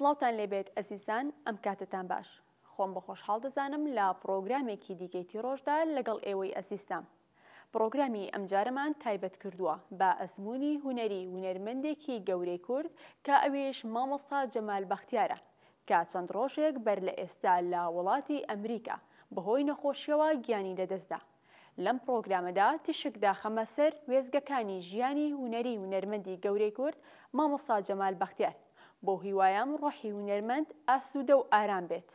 سڵاوتان لێبێت ئەزیزان ئەم کاتەتان باش خۆم بە خۆشحاڵ دەزانم لە پڕۆگرامێکی دیکەی تیڕۆژدا لەگەڵ ئێوەی ئەزیزدام پڕۆگرامی ئەمجارەمان تایبەت کردووە بە ئەزموونی هونەری هونەرمەندێکی گەورەی کورد کە ئەویش مامۆستا جەمال بەختیارە کە چەند ڕۆژێک بەر لە ئێستا لە وڵاتی ئەمریکا بەهۆی نەخۆشیەوە گیانی لەدەستدا. لەم پڕۆگرامەدا تیشک داخەمە سەر وێستگەکانی ژیانی هونەری هونەرمەندی گەورەی کورد مامۆستا جەمال بەختیار. بەو هیوایەم ڕۆحی هونەرمەند ئاسوودە و ئارام بێت.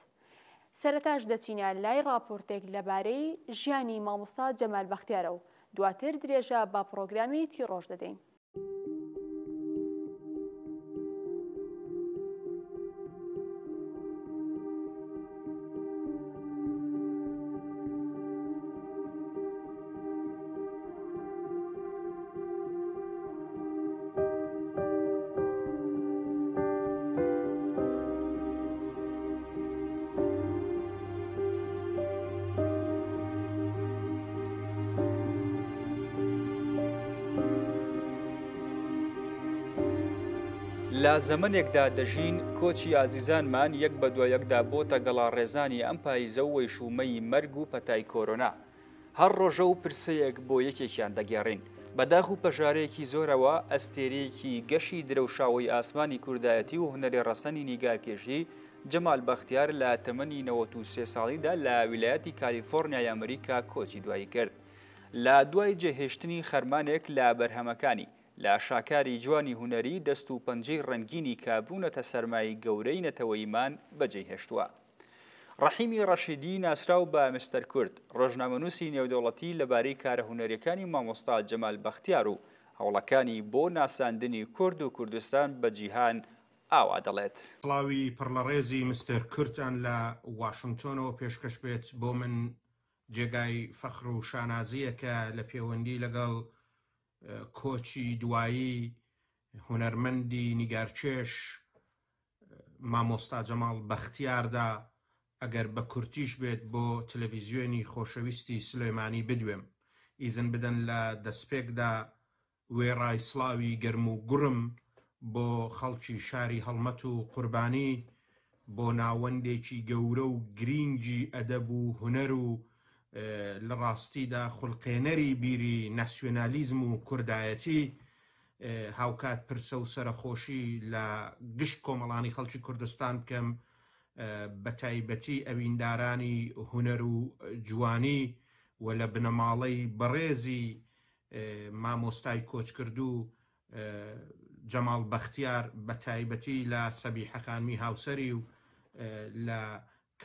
سەرەتاش دەچینە لای ڕاپۆرتێک لەبارەی ژیانی مامۆستا جەمال بەختیارە و دواتر درێژە بە پڕۆگرامی تیڕۆژ دەدەین. لە زەمەنێکدا دەژین کۆچی ئازیزانمان یەک بە دوای یەکدا بۆتە گەڵاڕێزانی ئەم پاییزە و وەیشوومەی مەرگ و پەتای کۆرۆنا. هەر ڕۆژە و پرسەیەک بۆ یەکێکیان دەگێڕین. بە داخ و پەژارەیەکی زۆرەوە ئەستێرەیەکی گەشی درەوشاوەی ئاسمانی کوردایەتی و هونەری ڕەسەنی نیگارکێشی جەمال بەختیار لە تەمەنی 93 ساڵیدا لە ویلایەتی کالیفۆرنیای ئەمریکا کۆچی دوایی کرد. لە دوای جێهێشتنی خەرمانێک لە بەرهەمەکانی، لە شاکاری جوانی هونەری دەست و پەنجەی ڕەنگینی کە بوونەتە سەرمایەی گەورەی نەتەوەییمان بەجێی هێشتووە. ڕەحیمی ڕەشیدی ناسراو بە مستەر کورد، ڕۆژنامەنووسی نێودەوڵەتی لەبارەی کارە هونەریەکانی مامۆستا جەمال بەختیار و هەوڵەکانی بۆ ناساندنی کورد و کوردستان بە جیهان ئاوا دەڵێت. سڵاوی پڕ لە ڕێزی مستەر کوردتان لە واشنگتۆنەوە پێشکەش بێت، بۆ من جێگای فەخر و شانازییە کە لە پێوەندی لەگەڵ کۆچی دوایی هونەرمەندی نیگارکێش مامۆستا جەماڵ بەختیاردا ئەگەر بە کورتیش بێت بۆ تەلەڤیزیۆنی خۆشەویستی سلێمانی بدوێم. ئیزن بدەن لە دەسپێکدا وێڕای سڵاوی گەرم و گوڕم بۆ خەڵکی شاری هەڵمەت و قوربانی، بۆ ناوەندێکی گەورە و گرینگی ئەدەب و هونەر و لە ڕاستیدا خولقێنەری بیری ناسیۆنالیزم و کوردایەتی، هاوکات پرسە و سەرەخۆشی لە گشت کۆمەڵانی خەڵکی کوردستان بکەم، بە تایبەتی ئەویندارانی هونەر و جوانی و لە بنەماڵەی بەڕێزی مامۆستای کۆچکردوو جەماڵ بەختیار بە تایبەتی لە سەبیحە خانمی هاوسەری و لە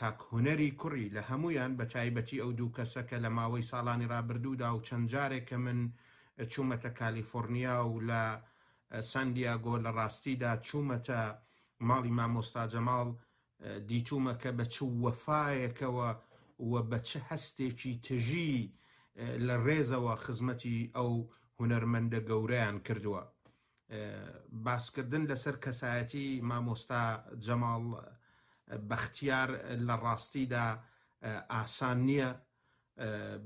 کاک هونەری کوڕی لە هەموویان بە تایبەتی ئەو دوو کەسە کە لە ماوەی ساڵانی ڕابردوودا و چەند جارێک کە من چوومەتە کالیفۆرنیا و لە سان دیاگۆ لە ڕاستیدا چوومەتە ماڵی مامۆستا جەماڵ دیتوومە کە بە چ وەفایەکەوە و بە چ هەستێکی تژی لە ڕێزەوە خزمەتی ئەو هونەرمەندە گەورەیان کردووە. باسکردن لەسەر کەسایەتی مامۆستا جەماڵ بەختیار لە ڕاستیدا ئاسان نییە،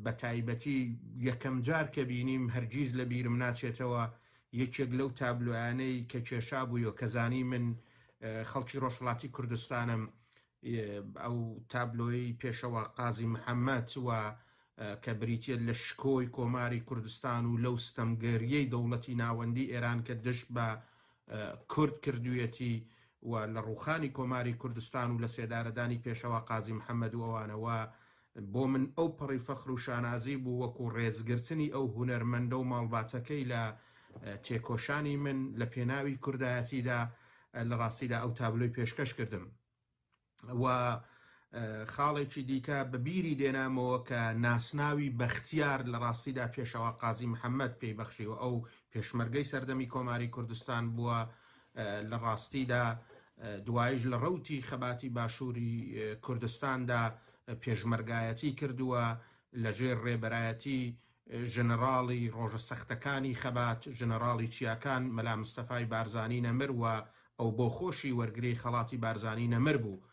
بە تایبەتی یەکەم جار کە بینیم هەرگیز لە بیرم ناچێتەوە یەکێک لەو تابلۆیانەی کە کێشابوویەوە کە زانی من خەڵکی ڕۆژهەڵاتی کوردستانم ئەو تابلۆی پێشەوا قازی محەممەد و کە بریتە لە شکۆی کۆماری کوردستان و لەو ستەمگەریەی دەوڵەتی ناوەندی ئێران کە دژ بە کورد کردویەتی و لە ڕوخانی کۆماری کوردستان و لە سێدارەدانی پێشەوا قازی محەممەد و ئەوانەوە بۆ من ئەو پەڕی فەخر و شانازی بوو وەکو ڕێزگرتنی ئەو هونەرمەندە و ماڵباتەکەی لە تێکۆشانی من لە پێناوی کوردایەتیدا لە ڕاستیدا ئەو تابلۆی پێشکەش کردم و خاڵێکی دیکە بە بیری دێنامەوە کە ناسناوی بەختیار لە ڕاستیدا پێشەوا قازی محەممەد پێی بەخشیوە ئەو پێشمەرگەی سەردەمی کۆماری کوردستان بووە لە ڕاستیدا دوایش لە ڕەوتی خەباتی باشووری کوردستاندا پێشمەرگایەتی کردووە لە ژێر ڕێبەرایەتی ژنەڕاڵی ڕۆژە سەختەکانی خەبات، ژنەڕاڵی چیاکان مەلا مستەفای بارزانی نەمر و ئەو بۆ خۆشی وەرگری خەڵاتی بارزانی نەمر بوو.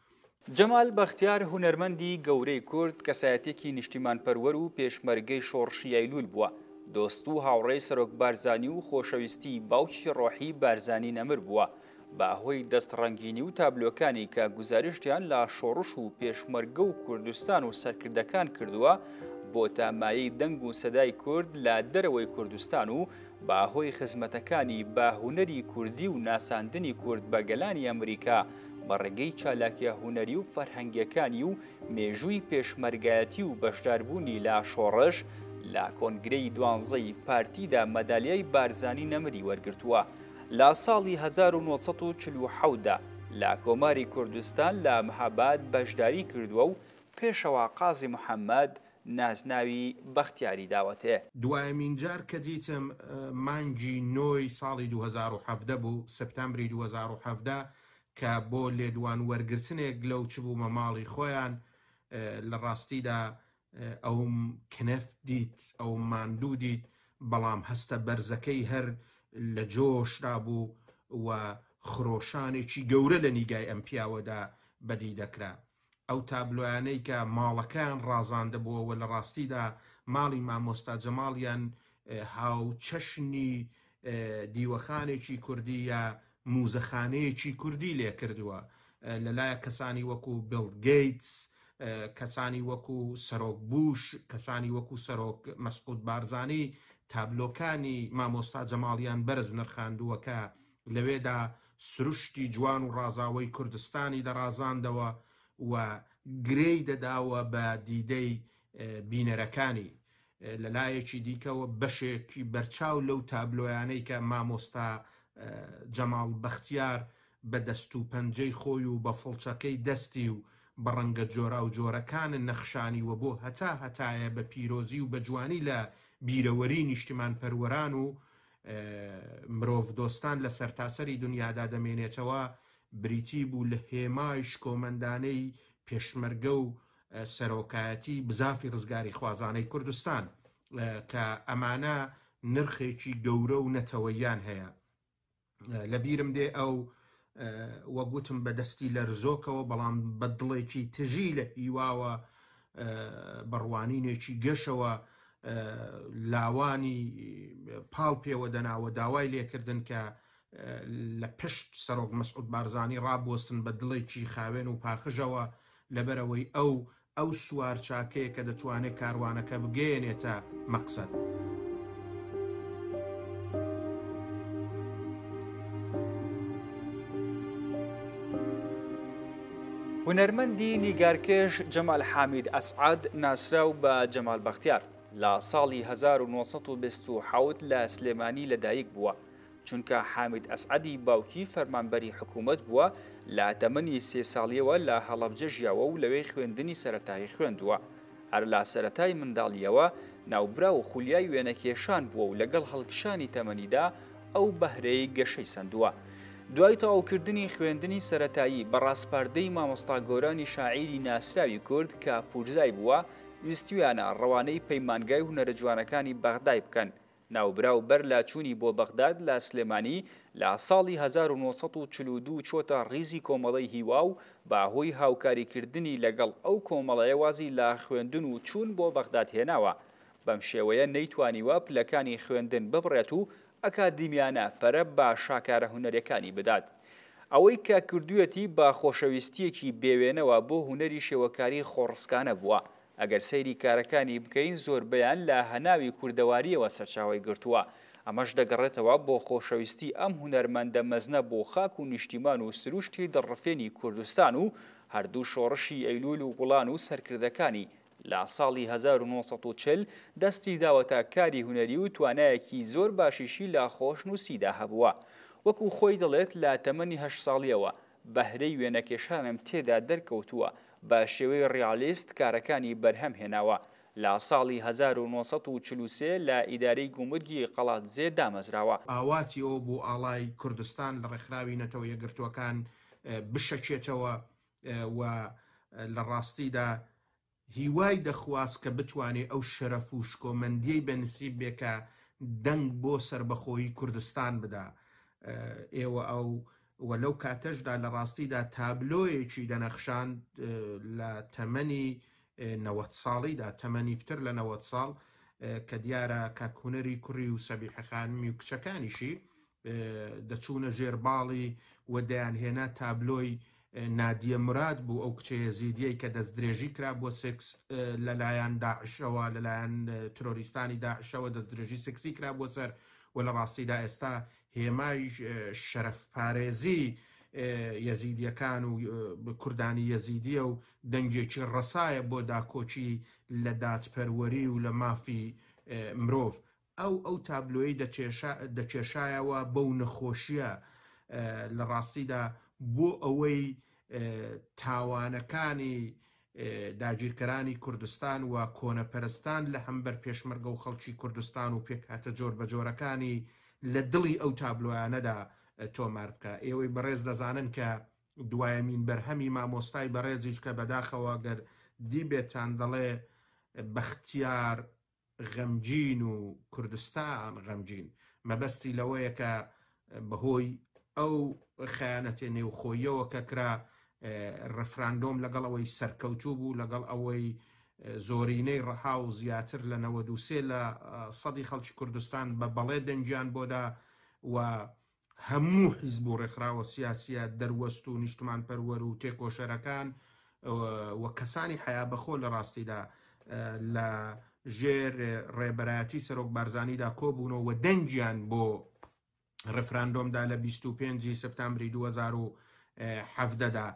جەمال بەختیار هونەرمەندی گەورەی کورد، کەسایەتیەکی نیشتیمانپەروەر و پێشمەرگەی شۆڕشی ئەیلول بووە، دۆست و هاوڕێی سەرۆک بارزانی و خۆشەویستی باوکی ڕۆحی بارزانی نەمر بووە. بە هۆی دەست ڕەنگینی و تابلۆکانی کە گوزارشتیان لە شۆڕش و پێشمەرگە و کوردستان و سەرکردەکان کردووە، بۆتە مایەی دەنگ و سەدای کورد لە دەرەوەی کوردستان و بە هۆی خزمەتەکانی بە هونەری کوردی و ناساندنی کورد بە گەلانی ئەمریکا بە ڕێگەی چالاکیە هونەری و فەرهەنگیەکانی و مێژووی پێشمەرگایەتی و بەشداربوونی لە شۆڕش، لە کۆنگرەی دوانزەی پارتیدا مەدالیای بارزانی نەمری وەرگرتووە. لە ساڵی 1947 دا لە کۆماری کوردستان لە مهاباد بەشداری کردووە و پێشەوا قازی محەممەد نازناوی بەختیاری داوەتێ. دوایەمین جار کە دیتم مانگی نۆی ساڵی 2017 بوو، سپتامبری 2017، کە بۆ لێدوان وەرگرتنێک لەو چبوومە ماڵی خۆیان، لە ڕاستیدا ئەوم کنەف دیت، ئەوم ماندوو دیت، بەڵام هەستە بەرزەکەی هەر لە جۆشدا بوو و خرۆشانێکی گەورە لە نیگای ئەم پیاوەدا بەدی دەکرا. ئەو تابلۆیانەی کە ماڵەکەیان ڕازاندبووەوە لە ڕاستیدا ماڵی مامۆستا جەماڵیان هاوچەشنی دیوەخانێکی کوردی یا موزەخانەیەکی کوردی لێکردووە. لەلایەک کەسانی وەکو بیڵ گەیتس، کەسانی وەکو سەرۆک بوش، کەسانی وەکو سەرۆک مەسعود بارزانی تابلۆکانی مامۆستا جەماڵیان بەرز نرخاندووە کە لەوێدا سروشتی جوان و ڕازاوەی کوردستانی دەڕازاندەوە و گرێی دەداوە بە دیدەی بینەرەکانی. لە لایەکی دیکەوە بەشێکی بەرچاو لەو تابلۆیانەی کە مامۆستا جەماڵ بەختیار بە دەست و پەنجەی خۆی و بە فڵچەکەی دەستی و بە ڕەنگە جۆراوجۆرەکان نەخشانیوە بۆ هەتا هەتایە بە پیرۆزی و بە جوانی لە بیرەوەری نیشتیمانپەروەران و مرۆڤدۆستان لە سەرتاسەری دنیادا دەمێنێتەوە، بریتی بوو لە هێمای شکۆمەندانەی پێشمەرگە و سەرۆکایەتی بزافی ڕزگاریخوازانەی کوردستان کە ئەمانە نرخێکی گەورە و نەتەوەییان هەیە. لە بیرم دێ ئەو وەک وتم بە دەستی لەرزۆکەوە بەڵام بە دڵێکی تژی لە هیواوە بە ڕوانینێکی گەشەوە لاوانی پاڵ پێوە دەناوە داوای لێکردن کە لە پشت سەرۆک مەسعود بارزانی ڕابوەستن بە دڵێکی خاوێن و پاخژەوە لەبەرئەوەی ئەو ئەو سوارچاکەیە کە دەتوانێت کاروانەکە بگەیەنێتە مەقسەد. هونەرمەندی نیگارکێش جەمال حامید ئەسعەد ناسراو بە جەمال بەختیار لە ساڵی 1927 لە سلێمانی لەدایک بووە. چونکە حامید ئەسعەدی باوکی فەرمانبەری حکوومەت بووە، لە تەمەنی سێ ساڵییەوە لە هەڵەبجە ژیاوە و لەوێ خوێندنی سەرەتایی خوێندووە. هەر لە سەرەتای منداڵییەوە ناوبراو خولیای وێنەکێشان بووە و لەگەڵ هەڵکشانی تەمەنیدا ئەو بەهرەی گەشەی سەندووە. دوای تەواوکردنی خوێندنی سەرەتایی بە ڕاسپاردەی مامۆستا گۆرانی شاعیری ناسراوی کورد کە پوورزای بووە، ویستویانە ڕەوانەی پەیمانگای هونەرە جوانەکانی بەغدای بکەن، ناوبراو بەر لە چوونی بۆ بەغداد لە سلێمانی لە ساڵی 1942 چۆتە ڕیزی کۆمەڵەی هیوا و بە هۆی هاوکاری کردنی لەگەڵ ئەو کۆمەڵەیە وازی لە خوێندن و چوون بۆ بەغداد هێناوە بەم شێوەیە نەیتوانیوە پلەکانی خوێندن ببڕێت و ئەکادیمیانە پەرە بە شاکارە هونەریەکانی بدات. ئەوەی کە کردویەتی بە خۆشەویستیەکی بێوێنەوە بۆ هونەری شێوەکاری خۆڕسکانە بووە. ئەگەر سەیری کارەکانی بکەین زۆربەیان لە هەناوی کوردەوارییەوە سەرچاوەی گرتووە، ئەمەش دەگەڕێتەوە بۆ خۆشەویستی ئەم هونەرمەندە مەزنە بۆ خاک و نیشتیمان و سروشتی دڵڕفێنی کوردستان و هەردوو شۆڕشی ئەیلول و گوڵان و سەرکردەکانی. لە ساڵی 1940 دەستی داوەتە کاری هونەری و توانایەکی زۆر باشیشی لە خۆشنووسیدا هەبووە. وەکو خۆی دەڵێت لە تەمەنی هەشت ساڵییەوە بەهرەی وێنەکێشانم تێدا دەرکەوتووە، بە شێوەی ڕیالیست کارەکانی بەرهەم هێناوە. لە ساڵی 1943 لە ئیدارەی گومرگی قەڵادزێ دامەزراوە. ئاواتی ئەوە بوو ئاڵای کوردستان لە ڕێکخراوی نەتەوە یەکگرتووەکان بشەکێتەوە و لە ڕاستیدا هیوای دەخواست کە بتوانێ ئەو شەرەف و شکۆمەندیەی بە نسیب بێ کە دەنگ بۆ سەربەخۆیی کوردستان بدا. ئێوە ئەو و لەو کاتەشدا لە ڕاستیدا تابلۆیەکی دەنەخشاند لە تەمەنی 90 ساڵیدا، تەمەنی پتر لە 90 ساڵ، کە دیارە کاک هونەری کوڕی و سەبیحە خانمی و کچەکانیشی. دەچوونە ژێر باڵی و دەیانهێنا تابلۆی نادیە موراد بوو ئەو کچە یەزیدیەی کە دەستدرێژی کرا بۆ سێکس لەلایەن داعشەوە لەلایەن ترۆریستانی داعشەوە دەستدرێژی سێکسی کرا بۆ سەر و لە ڕاستیدا ئێستا هێمای شەرەفپارێزی یەزیدیەکان و کوردانی یەزیدیە و دەنگێکی ڕەسایە بۆ داکۆکی لە دادپەروەری و لە مافی مرۆڤ. ئەو ئەو تابلۆیەی دەکێشایەوە بەو نەخۆشیە لە ڕاستیدا بۆ ئەوەی تاوانەکانی داگیرکەرانی کوردستان و کۆنەپەرستان لە هەمبەر پێشمەرگە و خەڵکی کوردستان و پێکهاتە جۆربەجۆرەکانی لە دڵی ئەو تابلۆیانەدا تۆمار بکا. ئێوەی بەڕێز دەزانن کە دوایەمین بەرهەمی مامۆستای بەڕێزیش کە بەداخەوە گەر دیبێتان دەڵێ بەختیار غەمگین و کوردستان غەمگین مەبەستی لەوەیە کە بەهۆی ئەو خەیانەتێ نێوخۆییەوە کە کرا ڕفراندۆم لەگەڵ ئەوەی سەرکەوتوو بوو لەگەڵ ئەوەی زۆرینەی ڕەها و زیاتر لە 93 لە سەدی خەڵکی کوردستان بە بەڵێ دەنگیان بۆدا و هەموو حیزب و ڕێکخراوە سیاسییە دەروەست و نیشتمانپەروەر و تێکۆشەرەکان و کەسانی حەیابەخۆ لە ڕاستیدا لە ژێر ڕێبەرایەتی سەرۆک بارزانیدا کۆبوونەوە و دەنگیان بۆ ڕفراندۆمدا لە 25 سپتامبری 2017 دا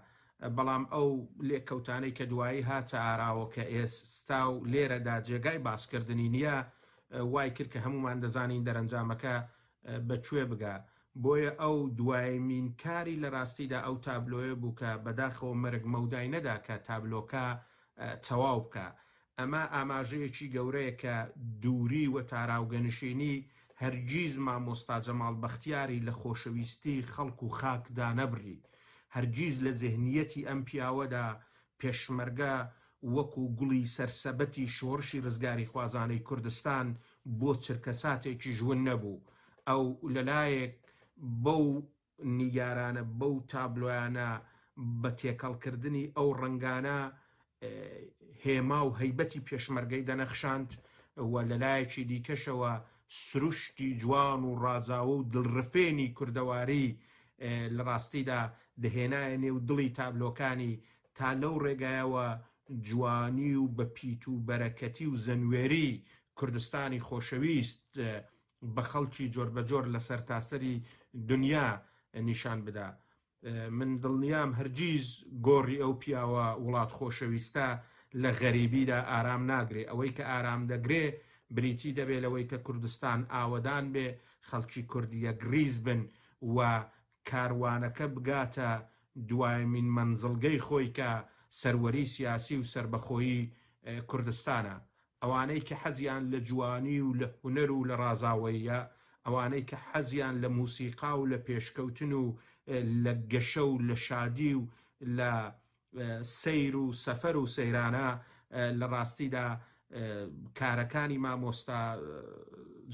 بەڵام ئەو لێکەوتانەی کە دوایی هاتە ئاراوە کە ئێستا و لێرەدا جێگای باسکردنی نییە وای کرد کە هەمومان دەزانین دەرەنجامەکە بە کوێ بگا، بۆیە ئەو دوایمین کاری لە راستیدا ئەو تابلۆیە بوو کە بەداخەوە مەرگ مەودای نەدا کە تابلۆکە تەواو بکا. ئەمە ئاماژەیەکی گەورەیە کە دووری و تاراوگەنشینی هەرگیز مامۆستا جەماڵ بەختیاری لە خۆشەویستی خەڵک و خاک دانەبڕی. هەرگیز لە زێهنییەتی ئەم پیاوەدا پێشمەرگە وەکو گوڵی سەر سەبەتی شۆڕشی رزگاریخوازانەی کوردستان بۆ چرکەساتێکیش ون نەبوو. ئەو لەلایەک بەو نیگارانە، بەو تابلۆیانە، بە تێکەڵکردنی ئەو رەنگانە هێما و هەیبەتی پێشمەرگەی دەنەخشاند و لەلایەکی دیکەشەوە سروشتی جوان و رازاوە و دڵرفێنی کوردەواری لە راستیدا دەهێنایە نێو دڵی تابلۆکانی تا لەو ڕێگایەوە جوانی و بە پیت و بەرەکەتی و زەنوێری کوردستانی خۆشەویست بە خەڵکی جۆربەجۆر لە سەرتاسەری دنیا نیشان بدا. من دڵنیام هەرگیز گۆڕی ئەو پیاوە وڵات خۆشەویستە لە غەریبیدا ئارام ناگرێ. ئەوەی کە ئارام دەگرێ بریتی دەبێ لەوەی کە کوردستان ئاوەدان بێ، خەڵکی کورد یەکڕیز بن و کاروانەکە بگاتە دوایەمین مەنزڵگەی خۆی کە سەروەری سیاسی و سەربەخۆیی کوردستانە. ئەوانەی کە حەزیان لە جوانی و لە هونەر و لە ڕازاوەییە، ئەوانەی کە حەزیان لە موسیقا و لە پێشکەوتن و لە گەشە و لە شادی و لە سەیر و سەفەر و سەیرانە، لە ڕاستیدا کارەکانی مامۆستا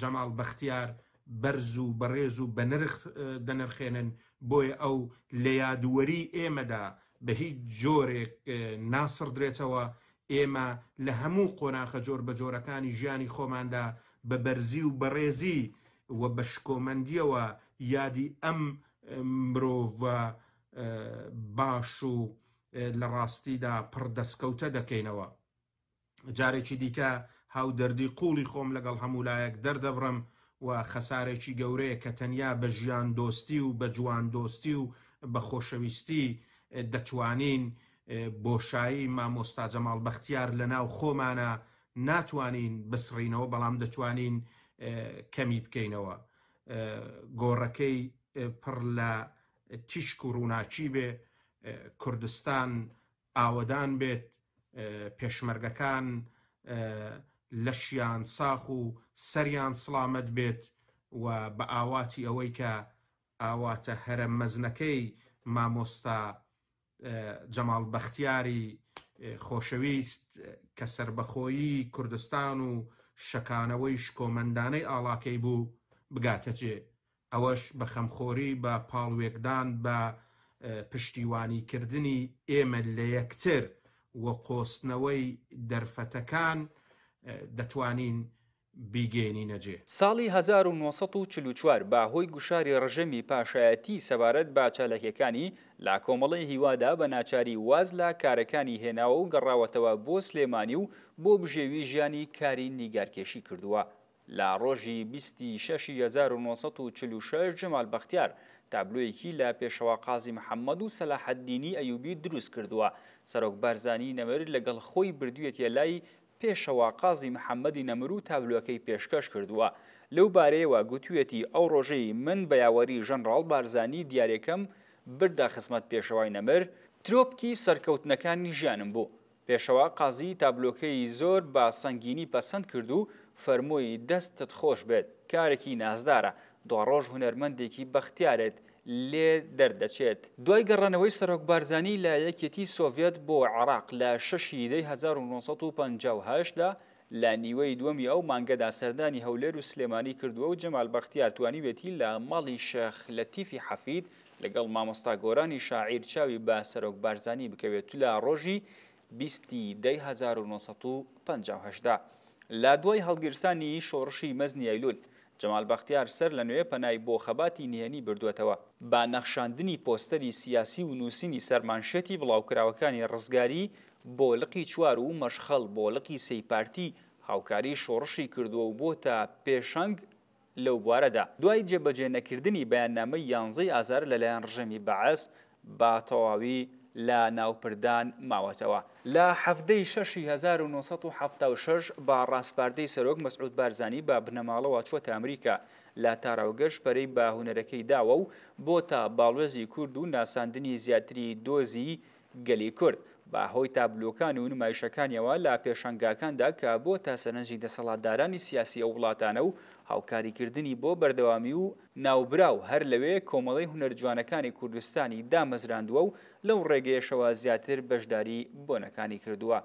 جەماڵ بەختیار بەرز و بەڕێز و بەنرخ دەنرخێنن، بۆیە ئەو لە یادوەری ئێمەدا بە هیچ جۆرێک ناسڕدرێتەوە، ئێمە لە هەموو قۆناخە جۆربەجۆرەکانی ژیانی خۆماندا بە بەرزی و بەڕێزی و بە شکۆمەندییەوە یادی ئەم مرۆڤە باش و لە ڕاستیدا پڕ دەسکەوتە دەکەینەوە. جارێکی دیکە هاودەردی قووڵی خۆم لەگەڵ هەموو لایەک دەردەبڕم و خەسارێکی گەورەیە کە تەنیا بە ژیاندۆستی و بە جواندۆستی و بە خۆشەویستی دەتوانین بۆشایی مامۆستا جەماڵ بەختیار لە ناو خۆمانا ناتوانین بسڕینەوە بەڵام دەتوانین کەمی بکەینەوە. گۆڕەکەی پڕ لە تیشک و ڕووناکی بێ، کوردستان ئاوەدان بێت، پێشمەرگەکان لەشیان ساخ و سەریان سڵامەت بێت و بە ئاواتی ئەوەی کە ئاواتە هەرە مەزنەکەی مامۆستا جەماڵ بەختیاری خۆشەویست کە سەربەخۆیی کوردستان و شەکانەوەی شکۆمەندانەی ئاڵاکەی بوو بگاتە جێ. ئەوەش بە خەمخۆری، بە پاڵوێکدان، بە پشتیوانیکردنی ئێمە لە یەکتر و قۆستنەوەی دەرفەتەکان دەتوانین. بیگەیەنینە جێ. ساڵی 1944 بە هۆی گوشاری ڕژێمی پاشایەتی سەبارەت بە چالاکیەکانی لە کۆمەڵەی هیوادا بە ناچاری واز لە کارەکانی هێناوە و گەڕاوەتەوە بۆ سلێمانی و بۆ بژێوی ژیانی کاری نیگارکێشی کردووە. لە ڕۆژی 20 ی شەشی 1946 جەمال بەختیار تابلۆیەکی لە پێشەوا قازی محەممەد و سەلاحەدینی ئەیوبی دروست کردووە. سەرۆک بارزانی نەمر لەگەڵ خۆی بردوویەتیە لای پێشەوا قازی محەممەدی نەمر و تابلۆکەی پێشکەش کردووە. لەو بارەیەوە گوتوویەتی ئەو ڕۆژەی من بە یاوەری ژەنڕاڵ بارزانی دیارێکەم بردە خزمەت پێشەوای نەمر، ترۆپکی سەرکەوتنەکانی ژیانم بوو. پێشەوا قازی تابلۆکەی زۆر بە سەنگینی پەسەند کرد و فەرمووی دەستت خۆش بێت، کارێکی نازدارە، دواڕۆژ هونەرمەندێکی بەختیارت لێ دەردەچێت. دوای گەڕانەوەی سەرۆک بارزانی لە یەکێتی سۆڤیەت بۆ عێراق لە شەش ی دەی 1958 دا، لە نیوەی دووەمی ئەو مانگەدا سەردانی هەولێر و سلێمانی کردووە و جەمال بەختیار توانیوێتی لە ماڵی شێخ لەتیفی حەفید لەگەڵ مامۆستا گۆرانی شاعیر چاوی بە سەرۆک بارزانی بکەوێت لە ڕۆژی 20 ی دەی 1958 دا لە دوای هەڵگیرسانی شۆڕشی مەزنی ئەیلول جەمال بەختیار سەر لە نوێ پەنای بۆ خەباتی نهێنی بردووەتەوە، بە نەخشاندنی پۆستەری سیاسی و نووسینی سەرمانشێتی بڵاوکراوەکانی ڕزگاری بۆ لقی چوار و مەشخەڵ بۆ لقی سێی پارتی هاوکاری شۆڕشی کردووە و بۆتە پێشەنگ لەو بوارەدا. دوای جێبەجێ نەکردنی بەیاننامەی یانزەی ئازار لەلایەن ڕژێمی بەعس بە تەواوی لە ناوپردان ماوەتەوە. لە 17 ی شەشی 1976 بە ڕاسپاردەی سەرۆک مەسعود بارزانی بە بنەماڵەوە چووەتە ئەمریکا، لە تاراوگەش پەرەی بە هونەرەکەی داوە و بۆتە باڵوێزی کورد و ناساندنی زیاتری دۆزی گەلی کورد بە هۆی تابلۆکان و نمایشەکانیەوە لە پێشانگاکاندا کە بۆتە سەرنجی دەسەڵاتدارانی سیاسی ئەو وڵاتانە و هاوکاریکردنی بۆ بەردەوامی و ناوبراو هەر لەوێ کۆمەڵەی هونەرجوانەکانی کوردستانی دامەزراندووە و لەو ڕێگەیەشەوە زیاتر بەشداری بۆنەکانی کردووە.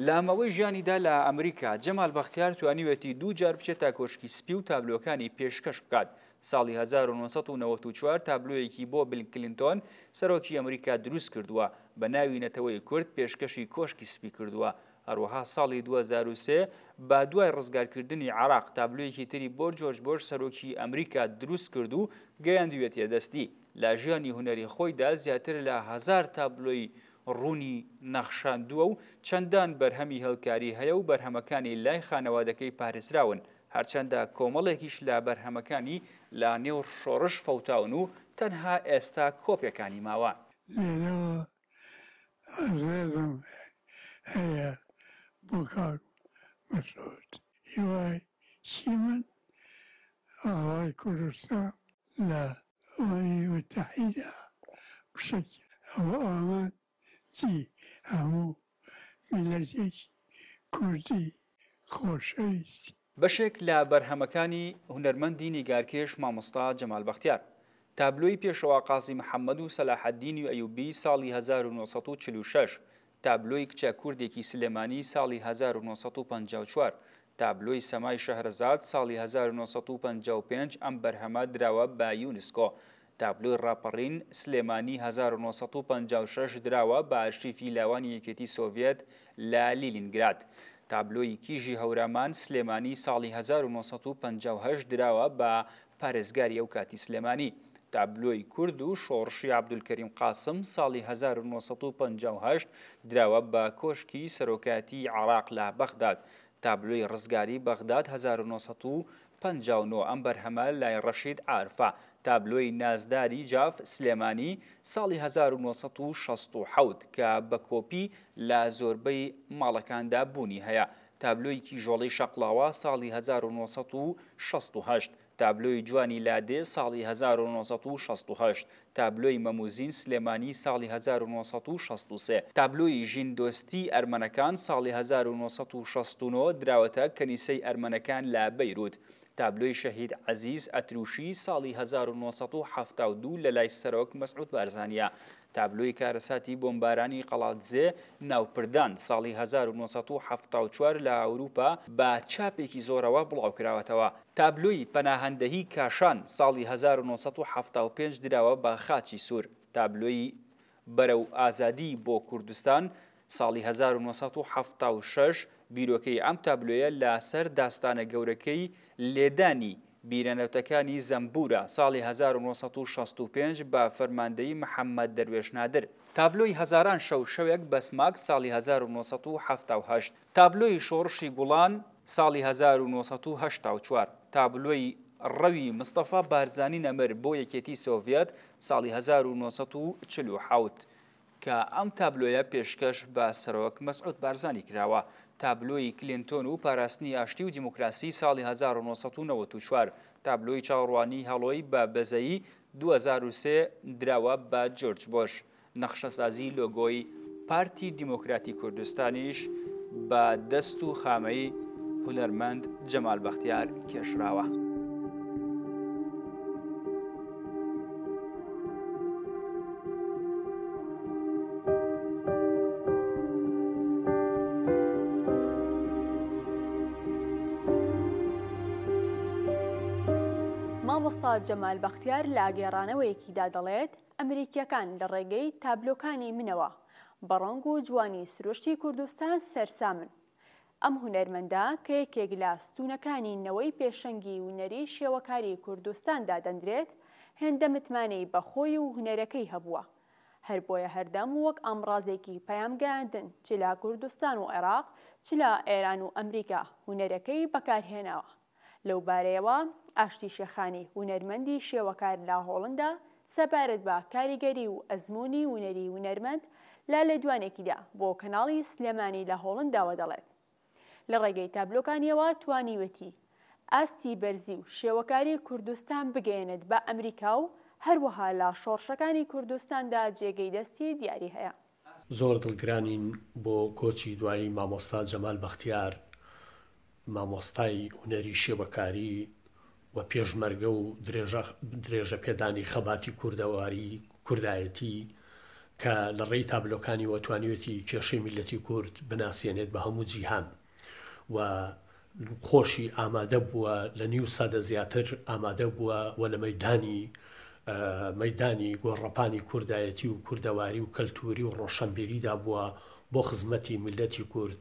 لە ماوەی ژیانیدا لە ئەمریکا، جەمال بەختیار توانیویەتی دوو جار بچێتە کۆشکی سپی و تابلۆکانی پێشکەش بکات. ساڵی 1994 تابلۆیەکی بۆ بیل کلینتۆن، سەرۆکی ئەمریکا دروست کردووە، بە ناوی نەتەوەی کورد پێشکەشی کۆشکی سپی کردووە. هەروەها ساڵی 2003 بە دوای ڕزگارکردنی عێراق تابلۆیەکی تری بۆ جۆرج بۆش سەرۆکی ئەمریکا دروست کرد و گەیاندویەتیە دەستی. لە ژیانی هونەری خۆیدا زیاتر لە هەزار تابلۆی ڕوونی نەخشاندووە و چەندان بەرهەمی هێڵکاری هەیە و بەرهەمەکانی لای خانەوادەکەی پارێزراون، هەرچەندە کۆمەڵێکیش لە بەرهەمەکانی لە نێو شۆڕش فەوتاون و تەنها ئێستا کۆپیەکانی ماوە. لێرەوە ڕێزم هەیە بۆ کاک مەسعود. هیوای چی من ئاڵای کوردستان لە ئومەمی متحیدە بشەکێ. ئەوە ئامانجی هەموو میللەتێکی کوردی خۆشەویستی. بەشێک لە بەرهەمەکانی هونەرمەندی نیگارکێش مامۆستا جەمال بەختیار. تابلۆی پێشەوا قازی محەممەد و سەلاحەدینی ئەیوبی ساڵی 1946، تابلۆی کچە کوردێکی سلێمانی ساڵی 1954، تابلۆی سەمای شەهرەزاد ساڵی 1955 ئەم بەرهەمە دراوە بە یونسکۆ. تابلۆی ڕاپەڕین، سلێمانی 1956 دراوە بە ئەرشیفی لاوانی یەکێتی سۆڤیەت لە لینینگراد. تابلۆی کیژی هەورامان، سلێمانی ساڵی 1958 دراوە بە پارێزگاری ئەو کاتی سلێمانی. تابلۆی کورد و شۆڕشی عەبدولکەریم قاسم ساڵی 1958 دراوە بە کۆشکی سەرۆکایەتیی عێراق لە بەغداد. تابلۆی ڕزگاری بەغداد 1959 ئەم بەرهەمە لای ڕەشید عارفە. تابلۆی نازداری جاف سلێمانی ساڵی 1967 کە بە کۆپی لە زۆربەی ماڵەکاندا بوونی هەیە. تابلۆی کیژۆڵەی شەقڵاوە ساڵی 1968. تابلۆی جوانی لادێ ساڵی 1968. تابلۆی مەموزین سلێمانی ساڵی 1963. تابلۆی ژیندۆستی ئەرمەنەکان ساڵی 1969 دراوەتە کەنیسەی ئەرمەنەکان لە بەیروت. تابلۆی شەهید عەزیز ئەتروشی ساڵی 1972 لەلای سەرۆک مەسعود بارزانییە. تابلۆی کارەساتی بۆمبارانی قەڵادزێ ناوپردان ساڵی 1974 لە ئەوروپا بە چاپێکی زۆرەوە بڵاوکراوەتەوە. تابلۆی پەناهەندەهی کاشان ساڵی 1975 دراوە بە خاچی سوور. تابلۆی بەرەو ئازادی بۆ کوردستان ساڵی 1976 بیرۆکەی ئەم تابلۆیە لە سەر داستانە گەورەکەی لێدانی بیرە نەوتەکانی زەمبوورە ساڵی 1965 بە فەرماندەیی محەممەد دەروێش نادر. تابلۆی هەزاران شەو شەوێک بەسماک ساڵی 1978. تابلۆی شۆڕشی گوڵان ساڵی 1984. تابلۆی ڕەوی مستەفا بارزانی نەمر بۆ یەکێتی سۆڤیەت ساڵی 1947. کە ئەم تابلۆیە پێشکەش بە سەرۆک مەسعود بارزانی کراوە، تابلۆی کلینتۆن و پاراستنی ئاشتی و دیموکراسی ساڵی 1994، تابلۆی چاوەڕوانی هەڵۆی بە بەزەیی 2003 دراوە بە جۆرج بۆش، نەخشەسازی لۆگۆی پارتی دیموکراتی کوردستانیش بە دەست و خامەی هونەرمەند جەمال بەختیار کێشراوە. مامۆستا جەمال بەختیار لە گێڕانەوەیەکیدا دەڵێت، ئەمریکییەکان لە ڕێگەی تابلۆکانی منەوە بە ڕەنگ و جوانی سروشتی کوردستان سەرسامن. ئەم هونەرمەندە کە یەکێک لە ستوونەکانی نەوەی پێشەنگی هونەری شێوەکاری کوردستان دادەندرێت، هێندە متمانەی بە خۆی و هونەرەکەی هەبووە، هەر بۆیە هەردەم وەک ئامڕازێکی پەیامگەیاندن چ لە کوردستان و عێراق، چ لە ئێران و ئەمریکا هونەرەکەی بەکارهێناوە. لەو بارەیەوە ئاشتی شێخانی، هونەرمەندی شێوەکار لە هۆڵندا سەبارەت بە کاریگەری و ئەزموونی هونەری هونەرمەند لە لێدوانێکیدا بۆ کەناڵی سلێمانی لە هۆڵنداوە دەڵێت لە ڕێگەی تابلۆکانیەوە توانیوێتی ئاستی بەرزی و شێوەکاری کوردستان بگەیەنێت بە ئەمریکا و هەروەها لە شۆڕشەکانی کوردستاندا جێگەی دەستی دیاری هەیە. زۆر دڵگرانین بۆ کۆچی دوایی مامۆستا جەمال بەختیار، مامۆستای هونەری شێوەکاری و پێشمەرگە و درێژە درێژەپێدانی خەباتی کوردەواری کوردایەتی کە لە ڕێی تابلۆکانیوە توانیوێتی کێشەی میللەتی کورد بناسێنێت بە هەموو جیهان و خۆشی ئامادە بووە لە نیو سەدە زیاتر ئامادە بووە و لە مەیدانی مەیدانی گۆڕەپانی کوردایەتی و کوردەواری و کەلتوری و ڕۆشەنبیریدا بووە بۆ خزمەتی میللەتی کورد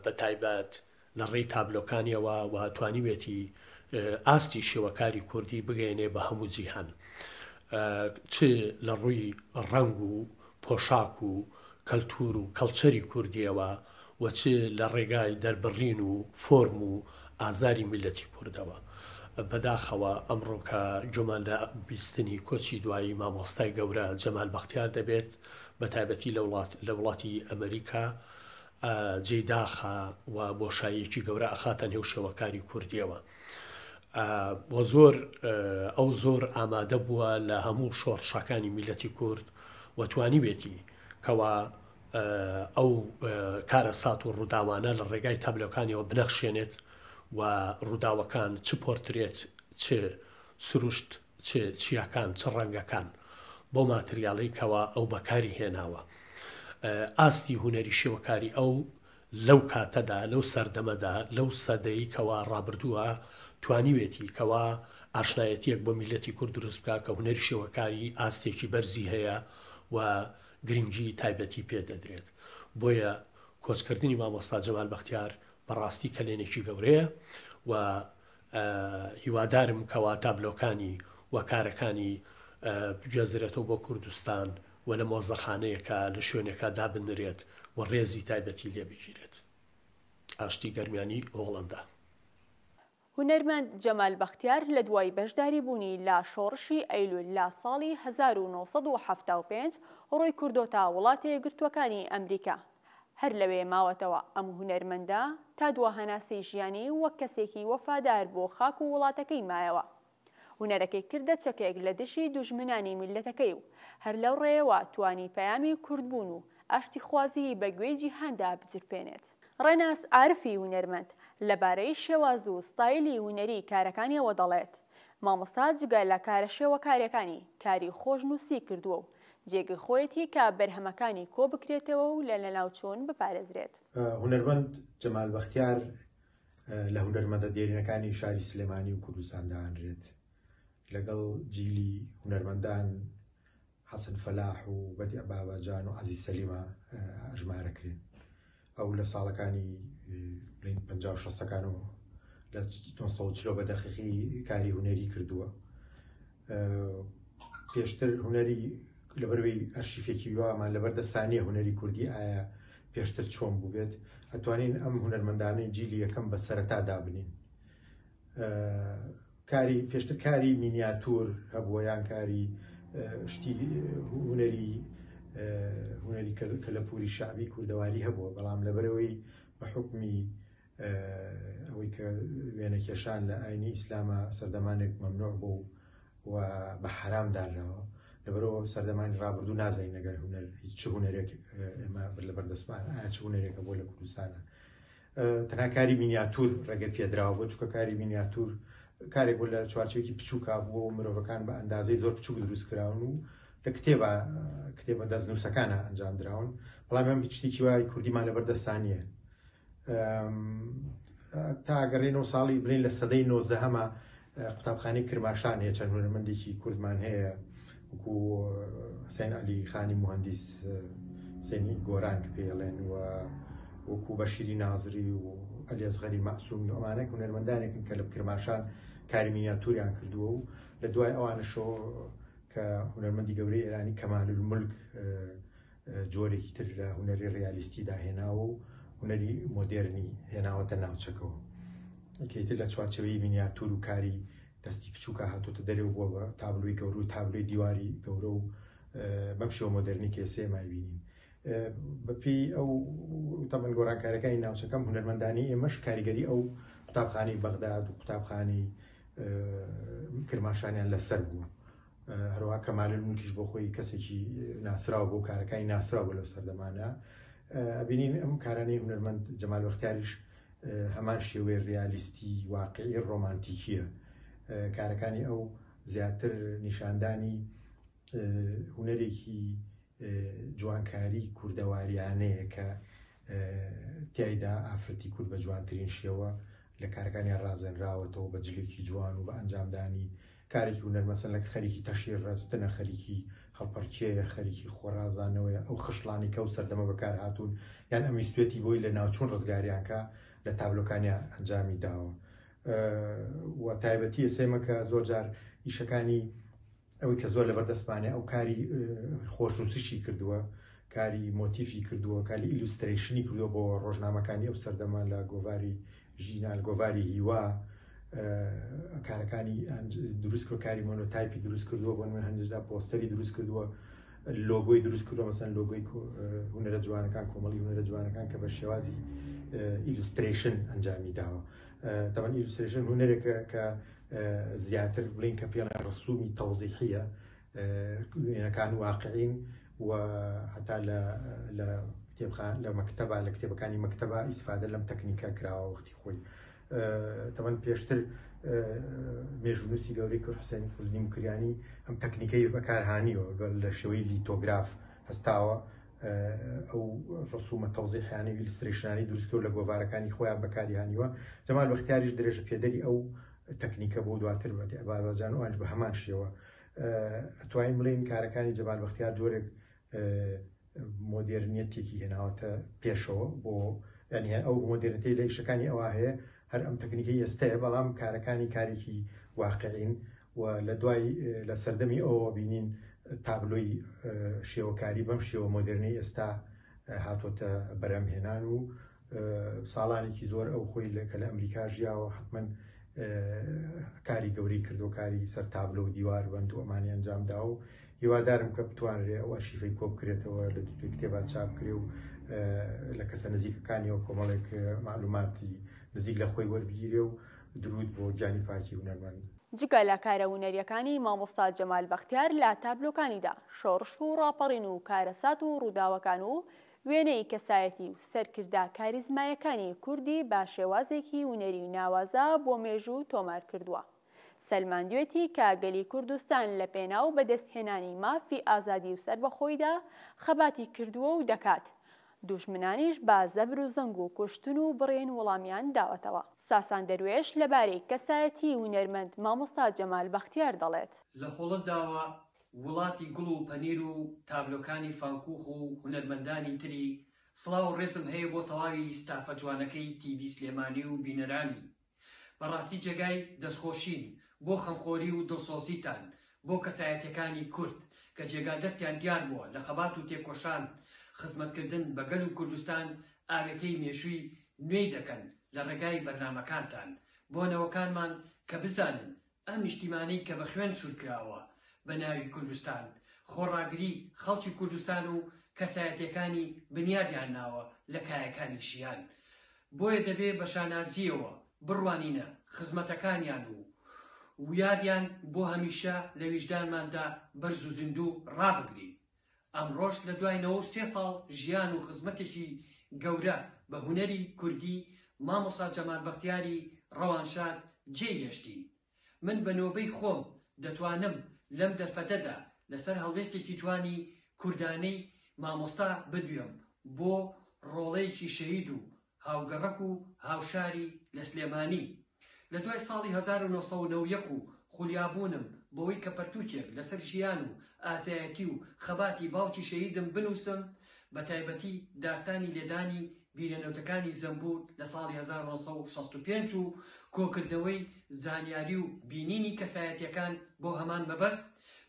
بە تایبەت لە ڕێی تابلۆکانیەوە و توانیوێتی ئاستی شێوەکاری کوردی بگەیەنێ بە هەموو جیهان چ لە ڕووی ڕەنگ و پۆشاک و کەلتور و کەڵچەری کوردیەوە و چ لە ڕێگای دەربڕین و فۆرم و ئازاری میللەتی کوردەوە. بەداخەوە ئەمڕۆ کە گوێمان لە بیستنی کۆچی دوایی مامۆستای گەورە جەمال بەختیار دەبێت بە تایبەتی لە وڵاتی ئەمریکا جێی داخە و بۆشاییەکی گەورە ئەخاتە نێو شێوەکاری کوردیەوە و زۆر ئەو زۆر ئامادە بووە لە هەموو شۆڕشەکانی میلەتی کورد و توانیوێتی کەوا ئەو کارەسات و ڕووداوانە لە ڕێگای تابلۆکانیەوە بنەخشێنێت و ڕووداوەکان چ پۆرترێت چ سروشت چ چیاکان چ ڕەنگەکان بەو ماتریاڵەی کەوا ئەو بەکاری هێناوە ئاستی هونەری شێوەکاری ئەو لەو کاتەدا لەو سەردەمەدا لەو سەدەی کەوا ڕابردووە توانیوێتی کەوا ئاشنایەتیەک بۆ میللەتی کورد دروست بکا کە هونەری شێوەکاری ئاستێکی بەرزی هەیە و گرنگی تایبەتی پێ دەدرێت بۆیە کۆچکردنی مامۆستا جەمال بەختیار بەڕاستی کەلێنێکی گەورەیە و هیوادارم کەوا تابلۆکانی و کارەکانی بگوێزرێتەوە بۆ کوردستان و لە مۆزەخانەیەکا لە شوێنێکا دابنرێت و ڕێزی تایبەتی لێ بگیرێت. ئاشتی گەرمیانی هۆڵەندا. هونەرمەند جەمال بەختیار لە دوای بەشداری بوونی لە شۆڕشی ئەیلول لە ساڵی 1975 ڕووی کردۆتە وڵاتە یەکگرتووەکانی ئەمریکا هەر لەوێ ماوەتەوە، ئەم هونەرمەندە تا دوا هەناسەی ژیانی وەک کەسێکی وەفادار بۆ خاک و وڵاتەکەی مایەوە. هونەرەکەی کردە چەکێک لە دژی دوژمنانی میللەتەکەی و هەر لەو ڕێیەوە توانی پەیامی کوردبوون و ئاشتیخوازیی بە گوێی جیهاندا بچرپێنێت. ڕێناس عارفی هونەرمەند لەبارەی شێواز و ستایلی هونەری کارەکانیەوە دەڵێت، مامۆستا جگە لە کارە شێوەکاریەکانی، کاری خۆشنووسی کردووە و جێگەی خۆیەتی کە بەرهەمەکانی کۆبکرێتەوە و لە لەناوچوون بپارێزرێت. هونەرمەند جەمال بەختیار لە هونەرمەندە دێرینەکانی شاری سلێمانی و کوردستان دائەنرێت، لەگەڵ جیلی هونەرمەندان حەسەن فەلاح و بەدیع باباجان و عەزیز سەلیمە ئەژمارەکرێن. ئەو لە ساڵەکانی بڵین 50 و شەستەکانەوە لە 1940 بە دەقیقی کاری هونەری کردووە. پێشتر هونەری لەبەروی ئەرشیفێکی وامان لەبەر دەسانیە هونەری کوردی ئایا پێشتر چۆن بووبێت، ئەتوانین ئەم هونەرمەندانەی جیلی یەکەم بە سەرەتا دابنین. کاری پێشتر کاری مینیاتور هەبووە یان کاری شتی هونەری هونەری کەلەپوری شەعبی کوردەواری هەبووە، بەڵام لەبەرەوەی بە حوکمی ئەوەی کە وێنەکێشان لە ئاینی ئیسلامە سەردەمانێک مەمنوع بوو و بە حەرام دانراوە، لەبەرەوە سەردەمانی ڕابردوو نازانین ئەگەر هونەر هیچ چ هونەرێک ئێمە بەر لەبەر دەستمان ئایا چ هونەرێکە بۆ لە کوردستانە. تەنها کاری مینیاتور ڕێگە پێدراوە بۆ، چونکە کاری مینیاتور کارێک بۆ لە چوارچێوەیەکی بچووکا بووە و مرۆڤەکان بە ئەندازەی زۆر بچووک دروست کراون و لە کتێبە کتێبە دەستنووسەکانە ئەنجام دراون، بەڵام ئەم هیچ شتێکی وای کوردیمان لەبەر دەستان نییە. تا گەڕێنەوە ساڵی بڵێن لە سەدەی نۆزدەهەمە قوتابخانەی کرماشان هەیە، چەند هونەرمەندێکی کوردمان هەیە وەکو حسێن عەلی خانی موهەندیس، حسێنی گۆران کە پێڵێن و وەکو بەشیری نازری و عەلی ئەسغەری مەعسومی و ئەمانە هونەرمەندانێکن کە لە کرماشان کاری مینیاتوریان کردووە و لە دوای ئەوانەشەوە کە هونەرمەندی گەورەی ئێرانی کەمال الملک جۆرێکی تر لە هونەری ڕیالیستی داهێناوە و هونەری مۆدێرنی هێناوەتە ناوچەکەوە کە ئیتر لە چوارچێوەی مینیاتور و کاری دەستی بچووکە هاتۆتە دەرێ و بووە بە تابلۆی گەورە و تابلۆی دیواری گەورە و بەم شێوە مۆدێرنی کە ئێستا ئێمە ئەیبینین. بەپێی ئەو تەمەن گۆڕانکاریەکانی ناوچەکەم هونەرمەندانی ئێمەش کاریگەری ئەو قوتابخانەی بەغداد و قوتابخانەی کرماشانیان لەسەر بووە. هەروەها کەمال الملکیش بۆ خۆی کەسێکی ناسراو بۆ کارەکانی ناسراو بۆ لەو سەردەمانە. ئەبینین ئەم کارانەی هونەرمەند جەمال بەختیاریش هەمان شێوەی ڕیالیستی واقعی ڕۆمانتیکیە. کارەکانی ئەو زیاتر نیشاندانی هونەرێکی جوانکاری کوردەواریانەیە کە تیایدا ئافرەتی کورد بە جوانترین شێوە لە کارەکانیان ڕازێنراوەتەوە بە جلێکی جوان و بە ئەنجامدانی کارێکی هونەر، مەسەن لە خەریکی تەشیر ڕستنە، خەریکی هەڵپەڕکێیە، خەریکی خۆڕازانەوەیە، ئەو خشڵانەی کە ئەو سەردەمە بەکار هاتوون یان ئەم ویستوێتی بۆی لە ناوچوون ڕزگاریان کا لە تابلۆکانیا ئەنجامی داوە و تایبەتی ئێسێمە کە زۆر جار ئیشەکانی ئەوەی کە زۆر لەبەر دەستمانێ ئەو کاری خۆشنووسیشی کردووە، کاری مۆتیفی کردووە، کاری illustration ی کردووە بۆ ڕۆژنامەکانی ئەو سەردەمە لە گۆڤاری ژینا، لە گۆڤاری هیوا کارەکانی دروست کرد، کاری مۆنۆتایپی دروست کردووە، بۆ نموونە هەندێکدا پۆستەری دروست کردووە، لۆگۆی دروست کردووە، مەسەن لۆگۆی هونەرە جوانەکان، کۆمەڵی هونەرە جوانەکان کە بە شێوازی illustration ئەنجامی داوە. تەبەن illustration هونەرێکە کە زیاتر بڵین کە پێڵێن ڕسومی تەوزیحیە، وێنەکان واقعین و هەتا لە لە کتێبخان لە مەکتەبە لە کتێبەکانی مەکتەبە ئیسفادە لەم تەکنیکە کراوە وەختی خۆی. تەبەن پێشتر مێژوونووسی گەورەی کورد حوسێن حوزنی موکریانی ئەم تەکنیکەی بەکارهانیوە لە شێوەی لیتۆگراف هەستاوە ئەو ڕسومە تەوزیحیانەی illustration انی دروست کرد لە گۆڤارەکانی خۆیان بەکاری هانیوە. جەمال بەختیاریش درێژە پێدەری ئەو تەکنیکە بۆ دواتر باباجان و ئەنج بە هەمان شێوە. ئەتوانین بڵێین کارەکانی جەمال بەختیار جۆرێک مۆدێرنیەتێکی هێناوەتە پێشەوە بۆ یعنی ئەو مۆدێرنەتی لە ئیشەکانی ئەوە هەیە هەر ئەم تەکنیکەی ئێستەیە، بەڵام کارەکانی کارێکی واقعین و لە دوای لە سەردەمی ئەوە بینین تابلۆی شێوەکاری بەم شێوە مۆدێرنەی ئێستا هاتۆتە بەرهەمهێنان و ساڵانێکی زۆر ئەو خۆی کە لە ئەمریکا ژیاوە حتمما کاری گەورەی کردو کاری سەر تابلۆ و دیوار بەند و ئەمانی ئەنجامدا و هیوادارم کە بتوانرێ ئەو ئەرشیفەی کۆ بکرێتەوە لە دوو کتێبا چاپ بکرێ و لە کەسە نزیکەکانیەوە کۆمەڵێک معلوماتی نزیک لە خۆی وەربگیرێ و درود بۆ گیانی پاکی هونەرمەند. جگە لە کارە هونەریەکانی مامۆستا جەمال بەختیار لە تابلۆکانیدا شۆڕش و ڕاپەڕین و کارەسات و ڕووداوەکان و وێنەی کەسایەتی و سەرکردە کاریزمایەکانی کوردی بە شێوازێکی هونەری ناوازە بۆ مێژوو تۆمار کردووە. سەلماندوێتی کە گەلی کوردستان لە پێناو بەدەستهێنانی مافی ئازادی و سەربەخۆیدا خەباتی کردووە و دەکات، دوژمنانیش بە زەبر و زەنگ و کوشتن و بڕین وڵامیان داوەتەوە. ساسان دەروێش لەبارەی کەسایەتیی هونەرمەند مامۆستا جەمال بەختیار دەڵێت. لە هۆڵەنداوە وڵاتی گوڵ و پەنیر و تابلۆکانی فانکوخ و هونەرمەندانی تری. سڵاو و ڕێزم هەیە بۆ تەواوی ستافە جوانەکەی تیڤی سلێمانی و بینەرانی. بەڕاستی جێگای دەستخۆشین بۆ خەمخۆری و دڵسۆزیتان بۆ کەسایەتیەکانی کورد کە جێگا دەستیان دیار بووە لە خەبات و تێکۆشان خزمەتکردن بە گەل و کوردستان ئاوێتەی مێژووی نوێی دەکەن لە ڕێگای بەرنامەکانتان بۆ نەوەکانمان کە بزانن ئەم نیشتیمانەی کە بە خوێن سوورکراوە بە ناوی کوردستان، خۆڕاگری خەڵکی کوردستان و کەسایەتیەکانی بنیادیان ناوە لە کایەکانی ژیان. بۆیە دەبێ بە شانازییەوە بڕوانینە خزمەتەکانیان و ویادیان بۆ هەمیشە لە ویژدانماندا بەرز و زیندوو ڕابگرین. ئەمڕۆش لە دوای 93 ساڵ ژیان و خزمەتێکی گەورە بە هونەری کوردی، مامۆستا جەمال بەختیاری ڕەوانشاد جێی هێشتین. من بە نۆبەی خۆم دەتوانم لەم دەرفەتەدا لەسەر هەڵوێستێکی جوانی کوردانەی مامۆستا بدوێم بۆ ڕۆڵەیەکی شەهید و هاوگەڕەک و هاوشاری لە سلێمانی. لە دوای ساڵی 1991 و خولیابوونم بەوەی کە پەرتووکێک لەسەر ژیان و ئازایەتی و خەباتی باوکی شەهیدم بنووسم، بەتایبەتی داستانی لێدانی بیرە نەوتەکانی زەمبوور لە ساڵی 1965 و کۆکردنەوەی زانیاری و بینینی کەسایەتیەکان بۆ هەمان مەبەست،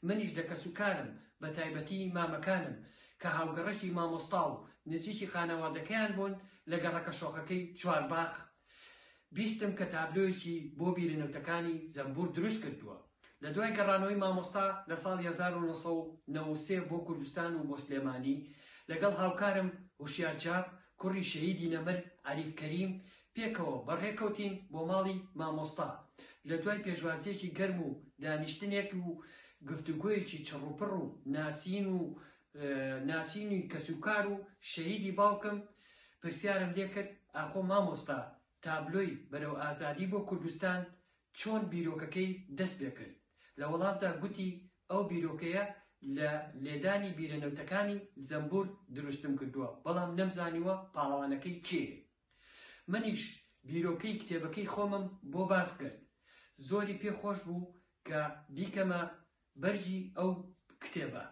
منیش لە کەسوکارم بەتایبەتی مامەکانم کە هاوگەڕەکی مامۆستا و نزیکی خانەوادەکەیان بوون لە گەڕەکە شۆخەکەی چوارباخ، بیستم کە تابلۆیەکی بۆ بیرە نەوتەکانی زەمبوور دروست کردووە. لە دوای گەڕانەوەی مامۆستا لە ساڵی 1993 بۆ کوردستان و بۆ سلێمانی، لەگەڵ هاوکارم هوشیار جاف، کوڕی شەهیدی نەمر عەریف کەریم، پێکەوە بەڕێکەوتین بۆ ماڵی مامۆستا. لە دوای پێشوازییەکی گەرم و دانیشتنێک و گفتوگۆیەکی چڕوپڕ و ناسین و ناسینی کەسوکار و شەهیدی باوکم، پرسیارم لێکرد ئاخۆ مامۆستا تابلۆی بەرەو ئازادی بۆ کوردستان چۆن بیرۆکەکەی دەست پێکرد؟ لە وەڵامدا گوتی ئەو بیرۆکەیە لە لێدانی بیرە نەوتەکانی زەمبور دروستم کردووە، بەڵام نەمزانیوە پاڵەوانەکەی کێیە. منیش بیرۆکەی کتێبەکەی خۆمم بۆ باس کرد. زۆری پێ خۆش بوو کە بیکەمە بەرگی ئەو کتێبە،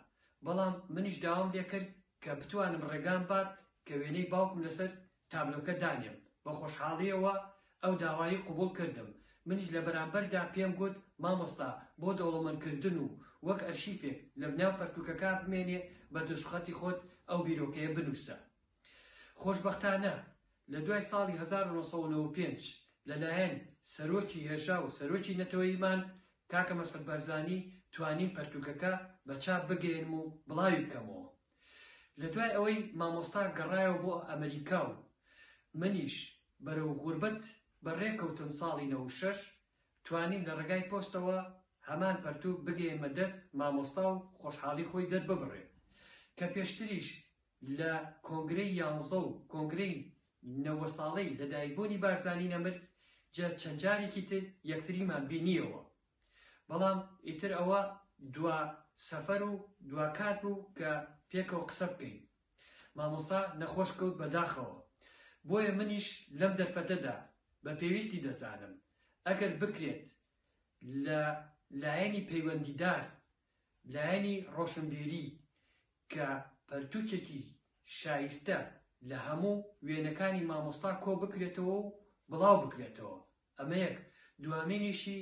بەڵام منیش داوام لێکرد کە بتوانم ڕێگام بات کە وێنەی باوکم لەسەر تابلۆکە دانێم، بە خۆشحاڵییەوە ئەو داوایەی قبوڵ کردم، منیش لە بەرامبەردا پێم گوت مامۆستا بۆ دەوڵەمەندکردن و وەک ئەرشیفێک لە ناو پەرتووکەکە بمێنێ بە دەستوخەتی خۆت ئەو بیرۆکەیە بنووسە. خۆشبەختانە لە دوای ساڵی 1995 لە لایەن سەرۆکی هێژا و سەرۆکی نەتەوەییمان کاکە مەسعود بارزانی توانیم پەرتووکەکە بە چاپ بگەیەنم و بڵاوی بکەمەوە. لە دوای ئەوەی مامۆستا گەڕایەوە بۆ ئەمریکا و منیش بەرەو غوربەت بەڕێ کەوتم ساڵی 96 توانیم لە ڕێگای پۆستەوە هەمان پەرتووک بگەیەنمە دەست مامۆستا و خۆشحاڵی خۆی دەرببڕێ کە پێشتریش لە کۆنگرەی یانزە و کۆنگرەی 90 ساڵەی لەدایکبوونی بارزانی نەمر جە چەند جارێکی تر یەکتریمان بینیەوە. بەڵام ئیتر ئەوە دوا سەفەر و دوا کات بوو کە پێکەوە قسە بکەین. مامۆستا نەخۆش کەوت بەداخەوە. بۆیە منیش لەم دەرفەتەدا بە پێویستی دەزانم ئەگەر بکرێت لە لایەنی پەیوەندیدار، لایەنی ڕۆشنبیری کە پەرتووکێکی شایستە لە هەموو وێنەکانی مامۆستا کۆ بکرێتەوە و بڵاو بکرێتەوە. ئەمە یەک، دوامینیشی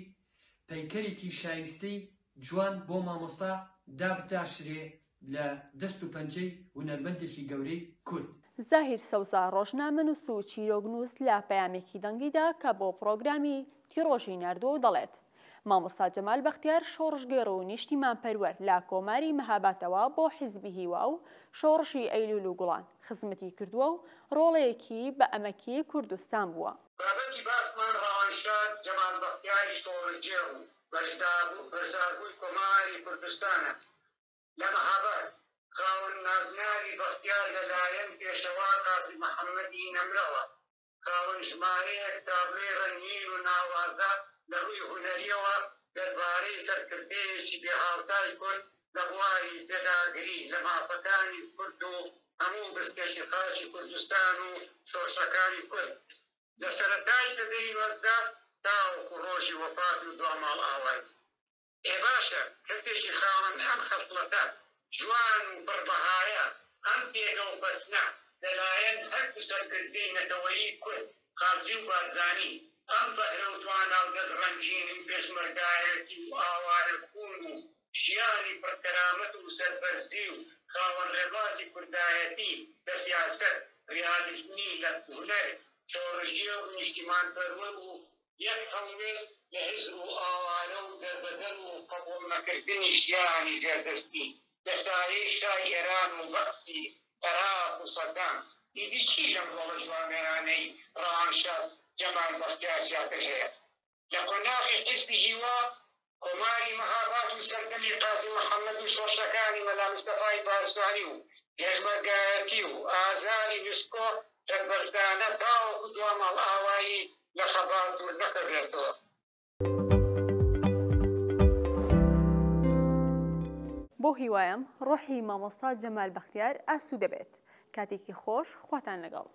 پەیکەرێکی شایستەی جوان بۆ مامۆستا دابتاشرێ لە دەست و پەنجەی هونەرمەندێکی گەورەی کورد. زاهیر سەوزە، ڕۆژنامەنووس و چیرۆکنووس لە پەیامێکی دەنگیدا کە بۆ پڕۆگرامی تیڕۆژی ناردووە و دەڵێت، مامۆستا جەمال بەختیار شۆڕشگێڕ و نیشتیمانپەروەر لە کۆماری مەهاباتەوە بۆ حیزبی هیوا و شۆڕشی ئەیلوول و گوڵان خزمەتی کردووە و ڕۆڵەیەکی بە ئەمەکی کوردستان بووە. بابەتی باسمان ڕەوانشاد جەمال بەختیاری شۆڕشگێڕ و بەشداربووی کۆماری کوردستانە لە مەهاباد، خاوەن نازناوی بەختیار لە لایەن پێشەوا قازی محەممەدی نەمرەوە، خاوەن ژمارەیەک تابلۆی ڕەنگین و ناوازە لە ڕووی هونەرییەوە دەربارەی سەرکردەیەکی بێهاوتای کورد لە بواری پێداگری لە مافەکانی کورد و هەموو بستێکی خاکی کوردستان و شۆرشەکانی کورد لە سەرەتای سەدەی 19 تاوەکو ڕۆژی وەفات و دوا ماڵئاوایی. ئێ باشە کەسێکی خاوەن ئەم خەسڵەتە جوان و پڕ بەهایە، ئەم پێگە و پەسنە. لەلایەن هەردوو سەرکردەی نەتەوەیی کورد قازی و بارزانی، ئەم بەهرە و توانا و دەستڕەنگینی پێشمەرگایەتی و ئاوارەبوون و ژیانی پڕ کەرامەت و سەربەرزی و خاوەن ڕێبازی کوردایەتی لە سیاسەت، ڕیالیزمی لە هونەر، شۆڕشگێڕ و نیشتیمانپەروەر و یەک هەڵوێست لە هزر و ئاوارە و دەربەدەر و قبوڵ نەکردنی ژیانی ژێردەستی لە سایەی شای ئێران و بەعسی عێراق و سەدام، ئیدی چی لەم ڕۆڵە جوامێرانەی ڕەوانشاد جەمال بەختیار زیاتر هەیە؟ لە قۆناغی حیزبی هیوا، کۆماری مەهاباد و سەردەمی قازی محەمەد و شۆڕشەکانی مەلا مستەفای بارزانی و پێشمەرگایەتی و ئازاری نسکۆ سەربەرزانە تاوەکو دوا ماڵئاوایی لە خەبات دوور نەکەوێتەوە. بەو هیوایەم ڕۆحی مامۆستا جەمال بەختیار ئاسوودە بێت. کاتێکی خۆش خواتان لەگەڵ.